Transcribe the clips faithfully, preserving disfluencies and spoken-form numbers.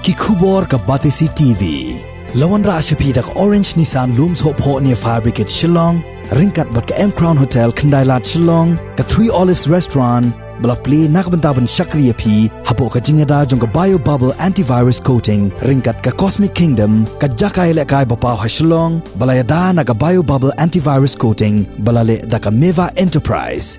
Ki khubor ka Batesi T V. La wanrah sha phi da ka Orange Nissan Lum Sohphoh near Fire Brigade Shillong, ryngkat bad ka M Crown Hotel Khyndailad Shillong, ka Three Olives Restaurant, ba la plie na ka bynta ban shakri ïa phi hapoh ka jingïada jong ka Bio Bubble Antivirus Coating, ryngkat ka Cosmic Kingdom, ka jaka ïalehkai ba paw ha Shillong, ba la ïada na ka Bio Bubble Antivirus Coating, ba la leh da ka Meva Enterprise.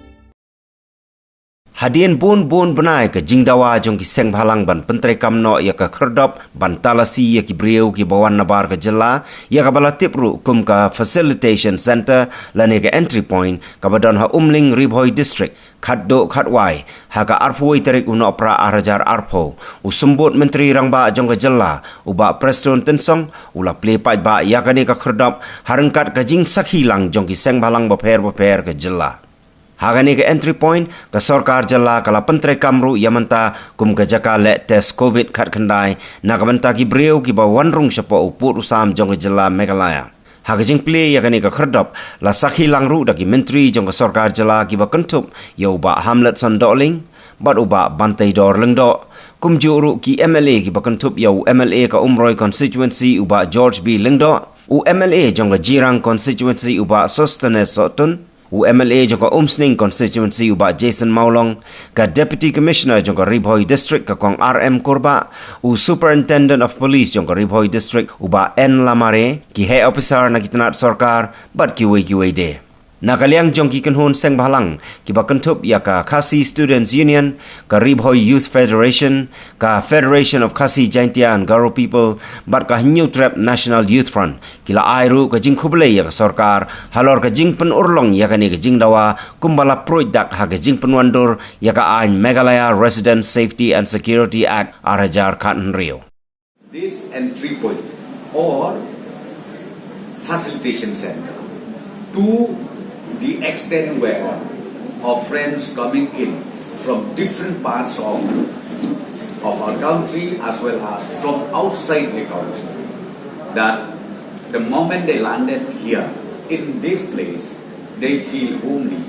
Hadien bun bun bnai ka jingdawa jong ki seng bhalang ban pyntreikam noh ïa ka khyrdop ban talasi ïa ki briew kiba wan nabar ka jylla, ïa kaba la tip ruh kum ka Facilitation Centre lane ka Entry Point, kaba don ha Umling, Ri Bhoi District, khatduh khatwai ha ka arphew wei tarik u Nohprah ar hajar arphew, u Symbud Myntri Rangbah jong ka jylla, u Bah Prestone Tynsong, u la plie paidbah ïa kane ka khyrdop ha ryngkat ka jingsakhi lang jong ki seng bhalang bapher bapher ka jylla. Ha kane ka Entry Point, ka sorkar jylla ka la pyntreikam ruh ïa mynta kum ka jaka leh test covid khatkhyndai na ka bynta ki briew kiba wan rung shapoh u pud u sam jong ka jylla Meghalaya. Ha ka jingplie ïa kane ka khyrdop, la sakhi lang ruh da ki myntri jong ka sorkar jylla kiba kynthup ïa u Bah Hamletson Dohling bad u Bah Banteidor Lyngdoh, kumjuh ruh ki M L A kiba kynthup ïa u M L A ka Umroi Constituency, u Bah George B Lyngdoh, u M L A jong ka Jirang Constituency, u Bah Sosthenes Sohtun, u M L A jong ka Umsning Constituency, u Bah Jason Mawlong, ka Deputy Commissioner jong ka Ri Bhoi District, ka Kong R M Kurbah, u Superintendent of Police jong ka Ri Bhoi District, u Bah N Lamare, ki heh officer na ki tnat sorkar bad kiwei kiwei de. Na ka liang jong ki kynhun seng bhalang kiba kynthup ïa ka Khasi Students Union, ka Ri Bhoi Youth Federation, ka Federation of Khasi Jaintia and Garo People bad ka Hynñiewtrep National Youth Front, ki la ai ruh ka jingkhublei ïa ka sorkar halor ka jingpynurlong ïa kane ka jingdawa, kumba la pruid dak ha ka jingpynwandur ïa ka aiñ Meghalaya Residents Safety and Security Act ar hajar khathynriew. This entry point or facilitation center, to the extent where our friends coming in from different parts of, of our country as well as from outside the country, that the moment they landed here in this place, they feel homely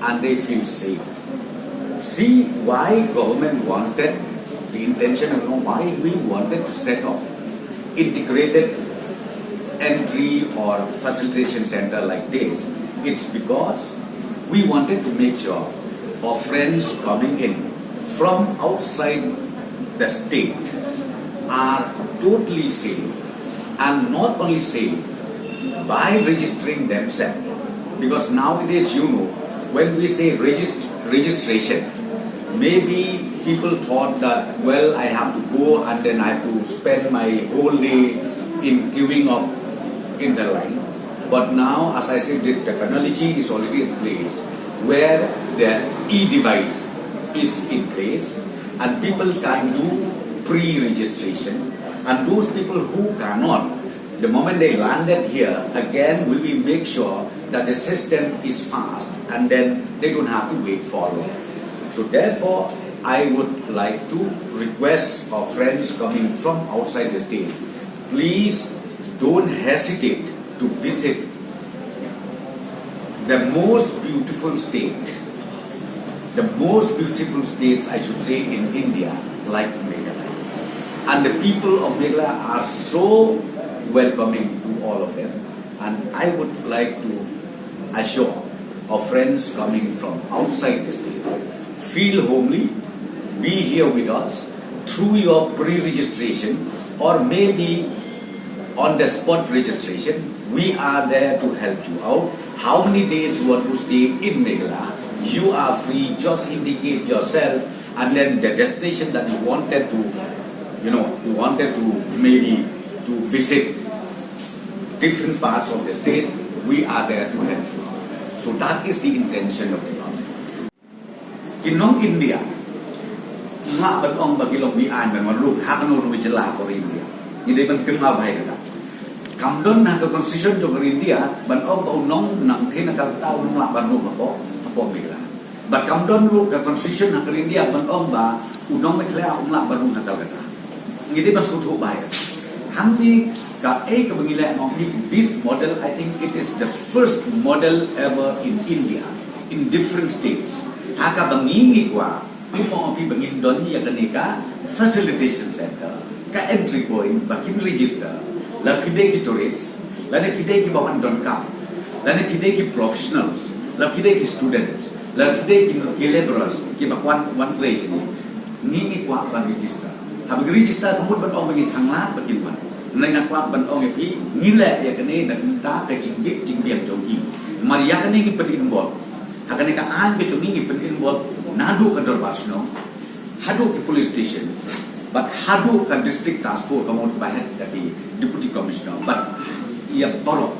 and they feel safe. See why government wanted, the intention of, you know, why we wanted to set up integrated entry or facilitation center like this. It's because we wanted to make sure our friends coming in from outside the state are totally safe, and not only safe by registering themselves, because nowadays, you know, when we say regist- registration, maybe people thought that, well, I have to go and then I have to spend my whole day in queuing up in the line. But now, as I said, the technology is already in place where the e-device is in place and people can do pre-registration, and those people who cannot, the moment they landed here, again, we will make sure that the system is fast and then they don't have to wait for long. So therefore, I would like to request our friends coming from outside the state, please don't hesitate to visit the most beautiful state, the most beautiful states, I should say, in India, like Meghalaya. And the people of Meghalaya are so welcoming to all of them. And I would like to assure our friends coming from outside the state, feel homely, be here with us through your pre-registration or maybe on the spot registration. We are there to help you out. How many days you want to stay in Meghalaya, you are free. Just indicate yourself and then the destination that you wanted to, you know, you wanted to maybe to visit different parts of the state. We are there to help you out. So that is the intention of the government. Ki nong India, nga ban ong ba ki long bi aiñ ban wan rung ha kano kano jylla hapoh India. Ngi dei ban kynmaw bha ïa kata. Kam don ha ka constitution jong ka India ban ong ba u nong nangtei na Calcutta u nong lah ban rung hapoh, hapoh Meghalaya. Bad kam don ruh ka constitution ha ka India ban ong ba u nong Meghalaya um lah ban rung ha Calcutta. Ngi dei ban sngewthuh bha ïa kata. Hangne kaei kaba ngi leh, ma ngi, this model, I think it is the first model ever in India, in different states. Ha kaba ngi ngi kwah, ngi ong phi ba ngin don ïa kane ka Facilitation center, ka entry point ba kin register la ki dei ki tourist, la ne ki dei ki ba wan donkam, la ne ki dei ki professionals, la ki dei ki student, la ki dei ki, ki laborers ki ba kwan wan trei sini. Ngi ngi kwah ban register. Haba ngi register ka mut ban ong ba ngi thang lad ba kin wan. Ngi nga kwah ban ong ïa phi, ngi leh ïa kane na ka bynta ka jingbit jingbiang jong ki. Mar ïa kane ngi pyn-involve. Ha kane ka aiñ ka jong ngi ngi pyn-involve naduh ka dorbar shnong, haduh ki police station, bad haduh ka district task force ka mut ba head ka ki deputy commissioner, bad ïa baroh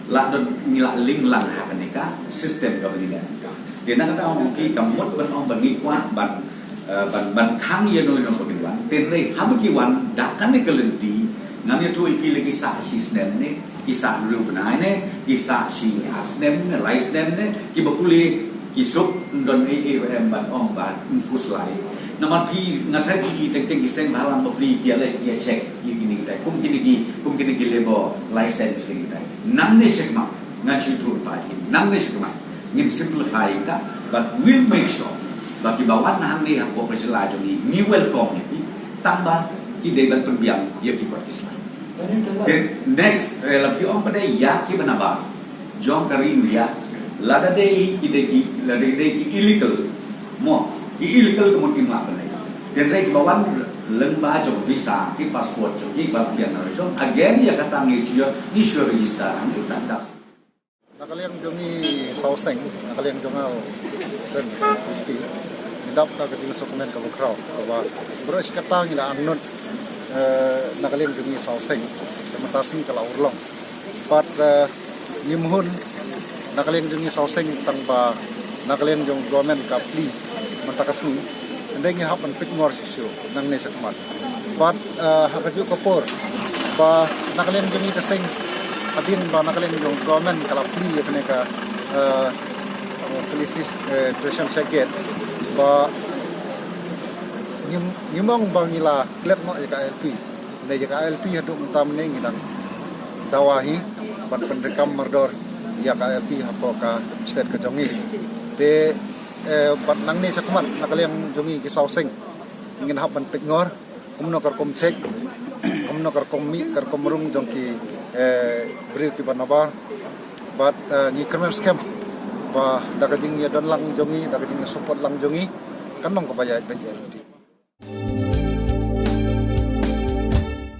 la don ngi la link lang ha kane ka system ka ba ngi leh ka. Te na ka daw ki ka mut ban ong ba ngi kwah ban, eh, ban, ban khang ïa no ïa no ba ki wan. Te hynrei haba ki wan da kane ka lynti, ngam ïathuh ïa ki la ki sah shi snem ne, ki sah hynriew bnai ne, ki sah shi ar snem ne, lai snem ne, ki ba pule ki suk, ym don ei ei ba em ban ong ba ym khuslai. Namar phi nga tharai ki, ki teng teng ki seng ba ha lang bapli ki ïa leh, ki ïa check ïa kine kitai. Kum kine ki, kum kine ki labour license kine kitai. Nangne shakhmat ngan shu ïathuh pat ki, nangne shakhmat ngin simplify ïa ka, but we'll make sure ba ki ba wan hangne hapoh ka jylla jong ngi, ngi welcome ïa ki, tang ba ki dei ban pynbiang ïa ki kot ki sla. Te next, eh, la phi ong pat ïa ki ba nabar jong ka ri India, lada dei ki dei ki, lada dei ki illegal, mo, ki illegal ka mut kim lah ban leit. Te hynrei ki ba wan lyngba jong visa, ki passport jong ki ba pynbiang na jong, again ïa kata ngi shu, ngi shu register hangne tang da. Na ka liang jong ngi saw seng, na ka liang jong nga u Sen S P, ngi dap da ka jingsngewkmen kaba khraw, kaba baroh shi katta ngi la angnud, eh, na ka liang jong ngi saw seng, te mynta sngi ka la urlong. Pat, eh, ngim hun na ka liang jong ngi saw seng tang ba na ka liang jong government ka plie mynta ka sngi. Hynrei ngi hap ban pynngor shuh shuh nangne shakhmat. Bad, eh, ha kajuh ka por ba na ka liang jong ngi ka seng, hadien ba na ka liang jong government ka la plie ïa kane ka, eh, felicitation certificate, ba ngim, ngim ong ba ngi la klet noh ïa ka I L P. Hynrei ïa ka I L P haduh mynta mynne ngi dang dawa hi ban pyndonkam mardor ïa ka I L P hapoh ka state ka jong ngi. Te, eh, bad nangne shakhmat na ka liang jong ngi ki saw seng ngin hap ban pynngor kumno ka rukom check, kumno ka rukom mih, ka rukom rung jong ki, eh, briew ki ba nabar. Bad, eh, ngi kyrmen skhem ba da ka jingïadon lang jong ngi, da ka jingïasupport lang jong ngi, kan long kaba ïaid beit ïa lynti.